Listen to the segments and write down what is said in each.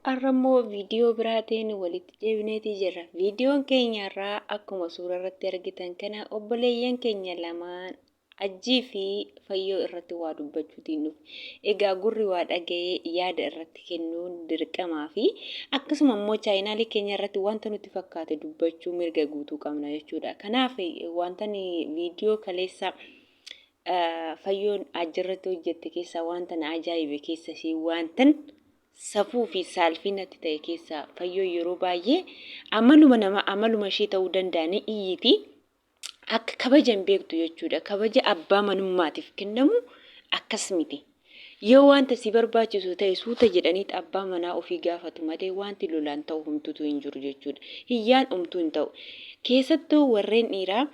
Har'a immoo viidiyoo biraatiin walitti deebineetii jirra. Viidiyoon keenya har'aa akkuma suura irratti argitan kana obboleeyyan keenya lamaan Ajjii fi Fayyoo irratti waa dubbachuutiin dhufe. Egaa gurri waa dhaga'ee yaada irratti kennuun dirqamaa fi akkasuma immoo chaayinaalii keenya irratti wanta nutti fakkaate dubbachuu mirga guutuu qabna jechuudha. Kanaaf wanta viidiyoo kaleessa Fayyoon Ajjirratti hojjette keessaa wanta na ajaa'ibe keessa ishee wantan safuu fi saalfii natti ta'e keessaa Fayyoon yeroo baay'ee amaluma nama amaluma ishee ta'uu danda'a ni iyyiti. Akka kabaja hin beektu jechuudha. Kabaja abbaa manummaatiif kennamu akkas miti. Yoo wanta si barbaachisu ta'e suuta jedhaniit abbaa manaa ofii gaafatu malee wanti lolaan ta'u humtutu hin jiru jechuudha. Hiyyaan homtuu hin ta'u. Keessattuu warreen dhiiraa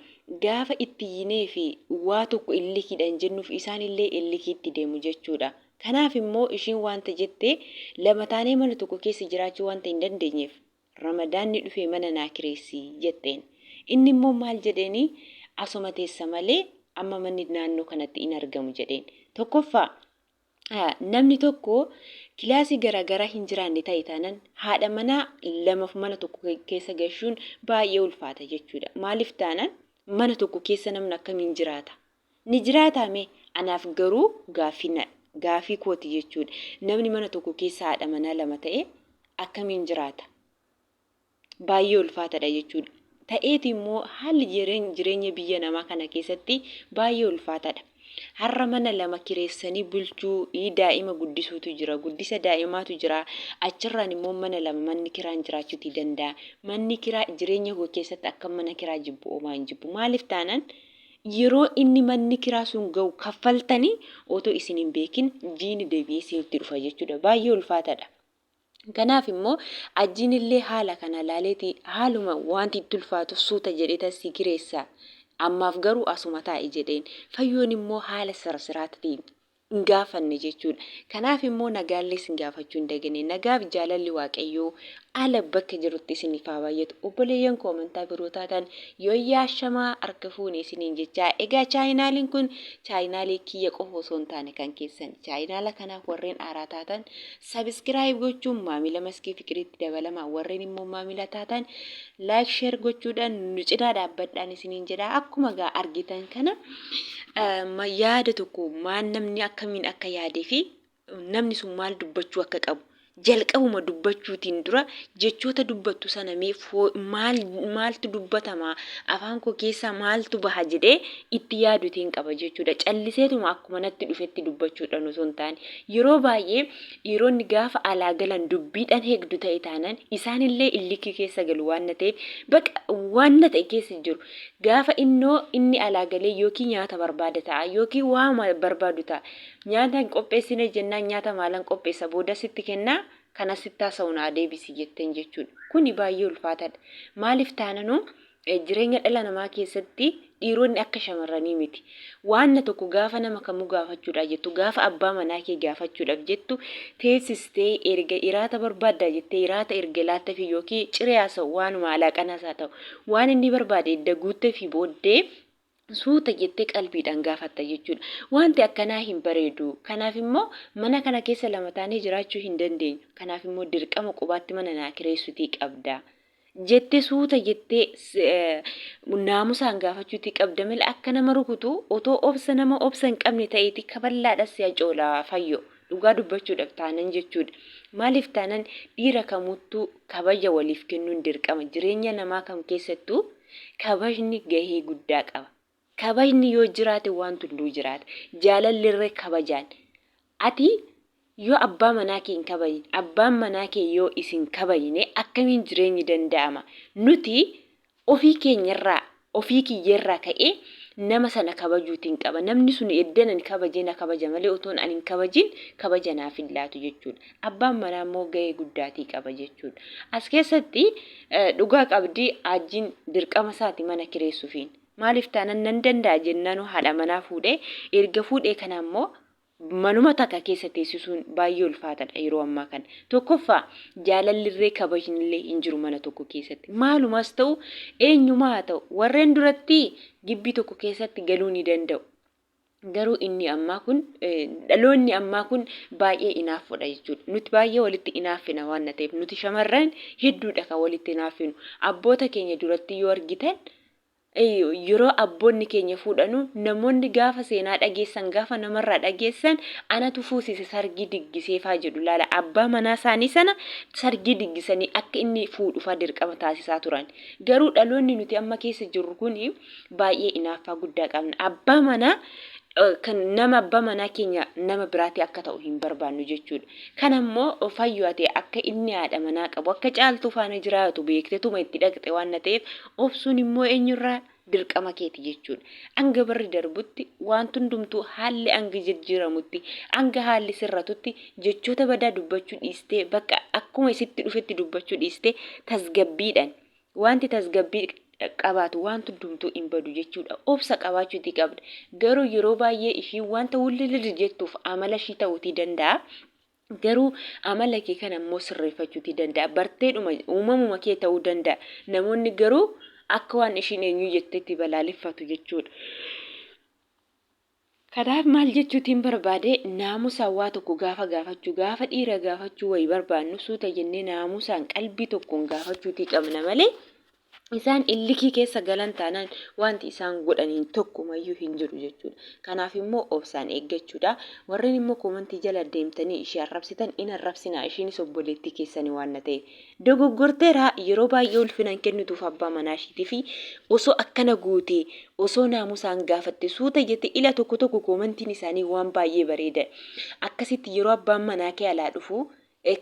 gaafa itti iyyinee fi waa tokko illikiidhaan jennuuf isaan illee illikiitti deemu jechuudha. Kanaaf immoo ishiin wanta jette lama taanee mana tokko keessa jiraachuu wanta hin dandeenyeef Ramadaanni dhufee mana naa kireessi jetteen. Inni immoo maal jedheeni asuma teessa malee amma manni naannoo kanatti hin argamu jedheen. Tokkoffaa namni tokko kilaasii garaagaraa hin jiraanne ta'e taanan haadha manaa lamaf mana tokko keessa gashuun baay'ee ulfaata jechuudha. Maaliif taanan mana tokko keessa namni akkamiin jiraata? Ni jiraataa mee? Anaaf garuu gaaffii na gaafii kooti jechuudha. Namni mana tokko keessa haadha manaa lama ta'e akkamiin jiraata? Baay'ee ulfaatadha jechuudha. Ta'eeti immoo haalli jireenya biyya namaa kana keessatti baay'ee ulfaatadha. Har'a mana lama kireessanii bulchuu, daa'ima guddisuutu jira, guddisa daa'imaatu jira. Achirraan immoo mana lama manni kiraan jiraachuuti danda'a. Manni kiraa jireenya koo keessatti akka mana kiraa jibbu homaa hin jibbu. Maaliif taanan Yeroo inni manni kiraa sun ga'u kaffaltanii otoo isin hin beekin jiini deebi'ee isinitti dhufa jechuudha. Baay'ee ulfaatadha. Kanaaf immoo ajjiin illee haala kana laaleeti haaluma wanti itti ulfaatu suuta jedhee tasii kireessa. Ammaaf garuu asuma taa'i jedheen. Fayyoon immoo haala sirsiraatiin hin gaafanne jechuudha. Kanaaf immoo nagaallee isin gaafachuu hin dagane. Nagaaf jaalalli Waaqayyoo ala bakka jirutti isiniif haa baay'atu. Obboleeyyan koo amantaa biroo taatan yooyyaa ashamaa harka fuune isiniin jechaa. Egaa chaayinaaliin kun chaayinaalii kiyya qofa osoo hin taane kan keessan. Chaayinaala kanaaf warreen haaraa taatan sabiskiraayib gochuun maamila Maskii Fiqiriitti dabalamaa. Warreen immoo maamila taatan like share gochuudhaan nu cinaa dhaabbadhaan isiniin jedha. Akkuma gaa argitan kana yaada tokko maal namni akkamiin akka yaadee fi namni sun maal dubbachuu akka qabu jalqabuma dubbachuutiin dura jechoota dubbattu sana mee maal maaltu dubbatama afaan koo keessaa maaltu baha jedhee itti yaaduutiin qaba jechuudha. Calliseetuma akkuma natti dhufetti dubbachuudhaan osoo hin taane yeroo baay'ee dhiironni gaafa alaa galan dubbiidhaan heegdu ta'e taanan isaanillee illikii keessa galu waan na ta'eef baqa waan na ta'e keessa jiru. Gaafa innoo inni alaa galee yookiin nyaata barbaada ta'a yookiin waa barbaadu ta'a. Nyaata hin qopheessine jennaan nyaata maalan qopheessa booda sitti kennaa kana sitti haasa'u naa deebisi jetteen jechuudha. Kuni baay'ee ulfaatadha. Maaliif taananuu jireenya dhala namaa keessatti dhiironni akka shamarranii miti. Waanna tokko gaafa nama kamuu gaafachuudhaaf jettu, gaafa abbaa manaa kee gaafachuudhaaf jettu teessistee erga iraata barbaaddaa jettee iraata erga laattefii yookiin ciree haasa'u waanuma alaaqanaas haa ta'u waan inni barbaade edda guuttefii booddee suuta jettee qalbiidhaan gaafatta jechuudha. Wanti akkanaa hin bareedu. Kanaaf immoo mana kana keessa lama taanee jiraachuu hin dandeenyu. Kanaaf immoo dirqama qubaatti mana naa kireessuutii qabda. Jettee suuta jettee naamusaan gaafachuutii qabda malee akka nama rukutu otoo obsa nama obsa hin qabne ta'eeti kaballaadhas si acoola Fayyo. Dhugaa dubbachuudhaaf taanan jechuudha. Maaliif taanan dhiira kamuttuu kabaja waliif kennuun dirqama. Jireenya namaa kam keessattuu kabajni gahee guddaa qaba. Kabajni yoo jiraate waanti hunduu jiraata. Jaalalli irree kabajaan. Ati yoo abbaa manaa kee hin kabajne, abbaan manaa kee yoo isin kabajne akkamiin jireenyi danda'ama? Nuti ofii keenyarraa, ofii kiyyarraa ka'ee nama sana kabajuutiin qaba. Namni sun eddan ani kabajee na kabaja malee otoon ani hin kabajin kabaja naaf hin laatu jechuudha. Abbaan manaa immoo gahee guddaatii qaba jechuudha. As keessatti dhugaa qabdi Aajjiin dirqama isaati mana kireessuufiin. Maaliif taanan nan danda'a jennaanuu haadha manaa fuudhee erga fuudhee kana immoo manuma takka keessa teessisuun baay'ee ulfaatadha yeroo ammaa kana. Tokkoffaa jaalallirree kabajnillee hin jiru mana tokko keessatti. Maalumas ta'u eenyumaa haa ta'u warreen duratti gibbii tokko keessatti galuu ni danda'u. Garuu inni ammaa kun dhaloonni ammaa kun baay'ee inaaffoodha jechuudha. Nuti baay'ee walitti inaaffina waan ta'eef nuti shamarran hedduudha kan walitti inaaffinu. Abboota keenya duratti yoo argitan yeroo abboonni keenya fuudhanu namoonni gaafa seenaa dhageessan gaafa namarraa dhageessan anatu fuusise sargii diggiseefaa jedhu laala abbaa manaa isaanii sana sargii diggisanii akka inni fuudhufaa dirqama taasisaa turan. Garuu dhaloonni nuti amma keessa jirru kun baay'ee inaaffaa guddaa qabna. Abbaa manaa kan nama abbaa manaa keenya nama biraatti akka ta'u hin barbaannu jechuudha. Kana immoo Fayyoo ati akka inni haadha manaa qabu akka Caaltuu faana jiraatu beektetuma itti dhaqxe waan na ta'eef obsuun immoo eenyurraa dirqama keeti jechuudha. Hanga barri darbutti wanti hundumtuu haalli hanga jijjiiramutti hanga haalli sirratutti jechoota badaa dubbachuu dhiistee bakka akkuma isitti dhufetti dubbachuu dhiistee tasgabbiidhaan Wanti tasgabbii qabaatu wanti hundumtuu hin badu jechuudha. Obsa qabaachuutii qabda. Garuu yeroo baay'ee ishiin wanta wullilili jettuuf amala ishii ta'uutii danda'a. Garuu amala kee kana immoo sirreeffachuutii danda'a. Barteedhuma uumamuma kee ta'uu danda'a. Namoonni garuu akka waan ishiin eenyu jettetti balaaleffatu jechuudha. Kanaaf maal jechuutiin barbaade naamusaan waa tokko gaafa gaafachuu gaafa dhiira gaafachuu wayi barbaannu suuta jennee naamusaan qalbii tokkoon gaafachuutii qabna malee isaan illikii keessa galan taanaan wanti isaan godhaniin tokkumayyuu hin jiru jechuudha. Kanaaf immoo obsaan eeggachuudha. Warreen immoo koomantii jala deemtanii ishee arrabsitan in arrabsinaa ishiinis obboleettii keessanii waan na ta'e. Dogoggorteera yeroo baay'ee ulfina hin kennituuf abbaa manaa ishiitii fi osoo akkana gootee Osoo naamusaan gaafatte suuta jette ila tokko tokko koomantiin isaanii waan baay'ee bareeda. Akkasitti yeroo abbaan manaa kee alaa dhufu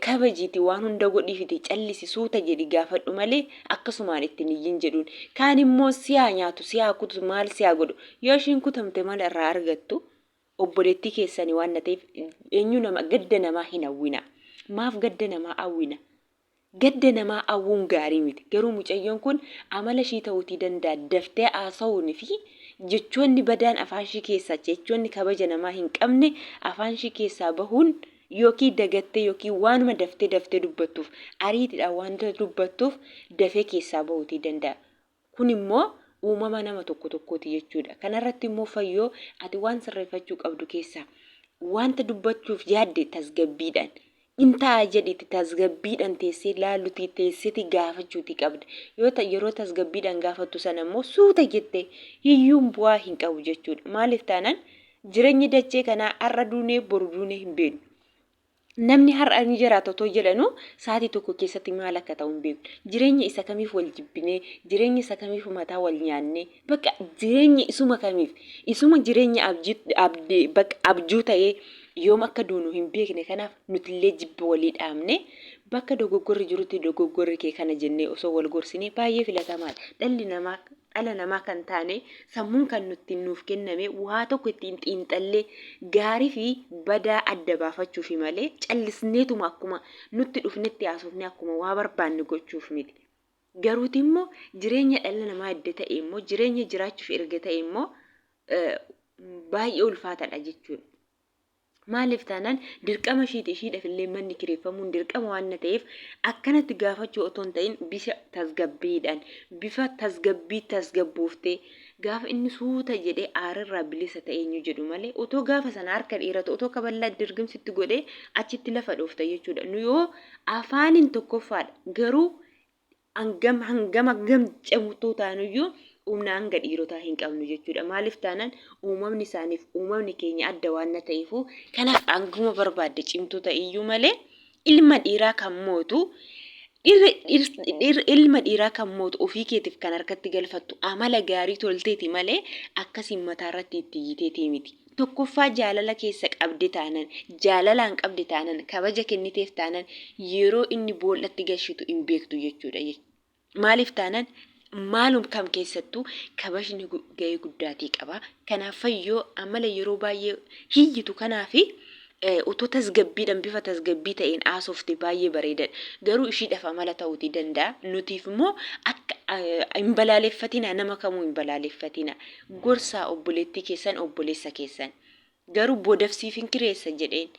kabajiiti waan hunda godhiifiti callisi suuta jedhi gaafadhu malee akkasumaan itti hin iyyin jedhuun. Kaan immoo si haa nyaatu si haa kutu maal si haa godhu yoo ishiin kutamte maal irraa argattu obboleettii keessani waan na ta'eef eenyu nama gadda namaa hin hawwina. Maaf gadda namaa hawwina? Gadda namaa hawwuun gaarii miti. Garuu mucayyoon kun amala ishii ta'uutii danda'a. Daftee haasa'uun fi jechoonni badaan afaan ishii keessaa jechoonni kabaja namaa hin qabne afaan ishii keessaa bahuun yookiin dagattee yookiin waanuma daftee daftee dubbattuuf ariitiidhaan wanta dubbattuuf dafee keessaa bahuutii danda'a. Kun immoo uumama nama tokko tokkooti jechuudha. Kanarratti immoo Fayyoo ati waan sirreeffachuu qabdu keessaa wanta dubbachuuf yaadde tasgabbiidhaan in ta'a jedhiiti tasgabbiidhaan teessee laalutii teesseti gaafachuuti qabda. Yoo ta yeroo tasgabbiidhaan gaafattu sana immoo suuta jette hiyyuun bu'aa hin qabu jechuudha. Maaliif taanaan jireenyi dachee kanaa har'a duunee boru duunee hin beeknu. Namni har'a ni jiraata otoo jedhanuu sa'aatii tokko keessatti maal akka ta'u hin beeknu. Jireenya isa kamiif wal jibbinee, jireenya isa kamiif mataa wal nyaannee, bakka jireenya isuma kamiif, isuma jireenya abdii bakka abjuu ta'ee yoom akka duunu hin beekne kanaaf nutillee jibba walii dhaabne bakka dogoggorri jirutti dogoggorri kee kana jennee osoo wal gorsinee baay'ee filatamaadha. Dhalli namaa dhala namaa kan taane sammuun kan nutti nuuf kenname waa tokko ittiin xiinxallee gaarii fi badaa adda baafachuufi malee callisneetuma akkuma nutti dhufnetti haasofnee akkuma waa barbaanne gochuuf miti. Garuuti immoo jireenya dhala namaa edda ta'e immoo jireenya jiraachuuf erga ta'e immoo baay'ee ulfaataadha jechuudha. Maaliif taanaan dirqama ishiiti ishiidhaaf illee manni kireeffamuun dirqama waan na ta'eef akkanatti gaafachuu otoo hin ta'in bifa tasgabbiidhaan bifa tasgabbii tasgabbooftee gaafa inni suuta jedhee aarirraa bilisa ta'e eenyu jedhu malee otoo gaafa sana harka dheeratu otoo kaballaa dirgimsitti godhee achitti lafa dhoofta jechuudha. Nu yoo afaaniin tokkoffaadha garuu hangam hangam hangam cimtuu taanuyyuu humna hanga dhiirotaa hin qabnu jechuudha. Maaliif taanaan uumamni isaaniif uumamni keenya adda waan na ta'eefu kanaaf hanguma barbaadde cimtuu ta'iyyuu malee ilma dhiiraa kan mootu ilma dhiiraa kan mootu ofii keetiif kan harkatti galfattu amala gaarii tolteeti malee akkasiin mataa irratti itti iyyiteetii miti. Tokkoffaa jaalala keessa qabde taanan, jaalalaan qabde taanan, kabaja kenniteef taanan yeroo inni boollatti gashitu hin beektu jechuudha. Maaliif taanan maalum kam keessattuu kabajni gahee guddaatii qaba. Kanaaf Fayyoo amala yeroo baay'ee hiyyitu kanaafi otoo tasgabbiidhaan bifa tasgabbii ta'een haasofte baay'ee bareedadha. Garuu ishiidhaaf amala ta'uutii danda'a. Nutiif immoo akka hin balaaleffatina nama kamuu hin balaaleffatina. Gorsaa obboleettii keessan obboleessa keessan. Garuu boodaf siif hin kireessa jedheen.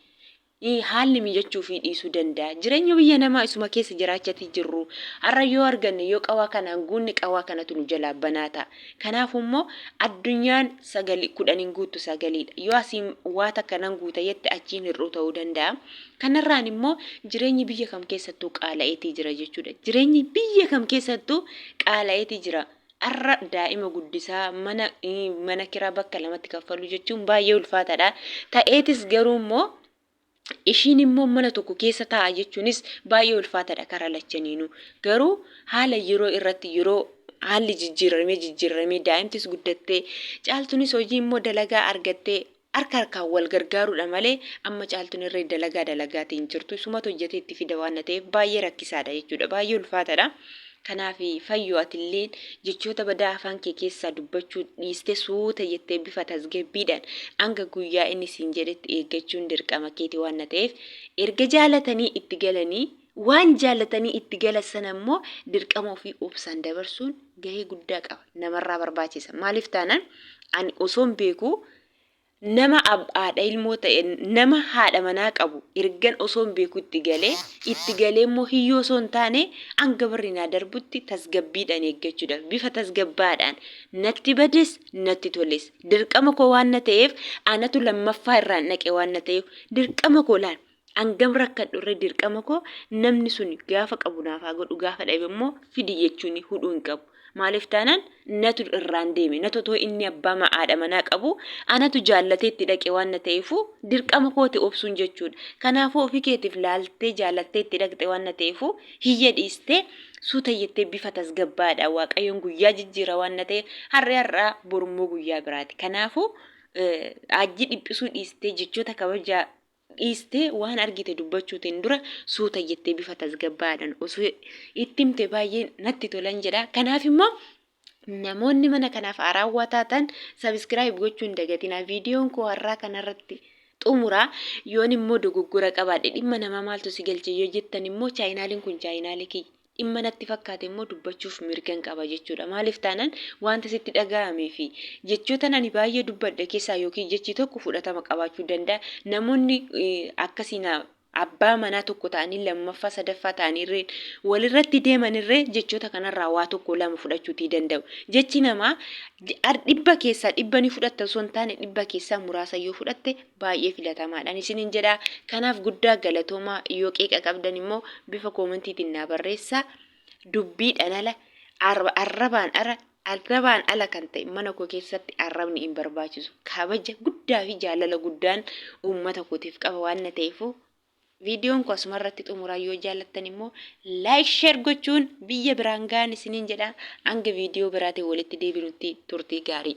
Haalli mijachuufii dhiisuu danda'a. Jireenya biyya namaa isuma keessa jiraachati jirru. Har'a yoo arganne yoo qawaa kanaan guunne qawaa kanatu nu jalaa banaa ta'a. Kanaafuu immoo addunyaan sagali 10 hin guuttu sagaliidha. Yoo asiin waa takka nan guuta jette achiin hir'uu ta'uu danda'a. Kanarraan immoo jireenyi biyya kam keessattuu qaala'eetii jira jechuudha. Jireenyi biyya kam keessattuu qaala'eetii jira. Har'a daa'ima guddisaa mana mana kiraa bakka lamatti kaffaluu jechuun baay'ee ulfaataadha. Ta'eetis garuu immoo ishiin immoo mana tokko keessa taa'a jechuunis baay'ee ulfaataadha karaa lachaniinuu. Garuu haala yeroo irratti yeroo haalli jijjiiramee jijjiiramee daa'imtis guddattee caaltunis hojii immoo dalagaa argattee harka harkaan wal gargaaruudha malee amma caaltuun irree dalagaa dalagaatiin jirtu isumatu hojjetee itti fida waan ta'eef baay'ee rakkisaadha jechuudha baay'ee ulfaataadha. Kanaaf fayyoo atilleen jechoota badaa afaan kee keessaa dubbachuu dhiiste suuta jettee bifa tasgabbiidhaan hanga guyyaa inni siin jedhetti eeggachuun dirqama keeti waan ta'eef erga jaalatanii itti galanii waan jaalatanii itti galan sana immoo dirqama ofii obsaan dabarsuun gahee guddaa qaba namarraa barbaachisa maaliif taanaan ani osoon beekuu Nama haadha ilmoo ta'e nama haadha manaa qabu ergan osoon beeku itti galee itti galee immoo hiyyoo osoo hin taane hanga barri naa darbutti tasgabbiidhaan eeggachuudha. Bifa tasgabbaadhaan natti bades natti toles dirqama koo waan na ta'eef anatu lammaffaa irraan dhaqe waan na ta'eef dirqama koo laal hangam rakkadhu irra dirqama koo namni sun gaafa qabu naaf haa godhu gaafa dhabe immoo fidi jechuun hudhuu hin qabu. Maaliif taanaan natu irraan deeme natu otoo inni abbaa haadha manaa qabu anatu jaallatee itti dhaqe waan na ta'eefu dirqama kooti obsuun jechuudha. Kanaafuu ofii keetiif laaltee jaalattee itti dhaqxe waan na ta'eefu hiyya dhiistee suuta jettee bifa tasgabbaadhaan waaqayyoon guyyaa jijjiira waan na ta'eef har'i har'aa borummoo guyyaa biraati. Kanaafuu hajji dhiphisuu dhiistee jechoota kabajaa dhiistee waan argite dubbachuutiin dura suuta jettee bifa tasgabbaa'aadhaan osoo itti himte baay'ee natti tolan jedha. Kanaaf immoo namoonni mana kanaaf haarawwaa taatan sabiskiraayib gochuu hin dagatinaa. Viidiyoon koo har'aa kanarratti xumura. Yoon immoo dogoggora qabaadhe dhimma namaa maaltu si galche yoo jettan immoo chaayinaaliin kun chaayinaalii kiyya. Dhimma natti fakkaate immoo dubbachuuf mirgan qaba jechuudha. Maaliif taanaan wanta sitti dhaga'amee fi jechootan ani baay'ee dubbadhe keessaa yookiin jechi tokko fudhatama qabaachuu danda'a. Namoonni akkasii na abbaa manaa tokko ta'anii lammaffaa sadaffaa ta'anii irree walirratti deeman irree jechoota kanarraa waa tokko lama fudhachuutii danda'u. Jechi namaa dhibba keessaa dhibba ni fudhatta osoo hin taane dhibba keessaa muraasa yoo fudhatte baay'ee filatamaadhaan isiniin jedha. Kanaaf guddaa galatoomaa yoo qeeqa qabdan immoo bifa koomantiitiin naa barreessaa. Dubbiidhaan ala arrabaan ala arrabaan ala kan ta'e mana koo keessatti arrabni hin barbaachisu. Kabaja guddaa fi jaalala guddaan uummata kootiif qaba waan na ta'eefu Viidiyoon koo asuma irratti xumuraa yoo jaallattan immoo like share gochuun biyya biraan ga'an isiniin jedha hanga viidiyoo biraatiin walitti deebinutti turtii gaarii.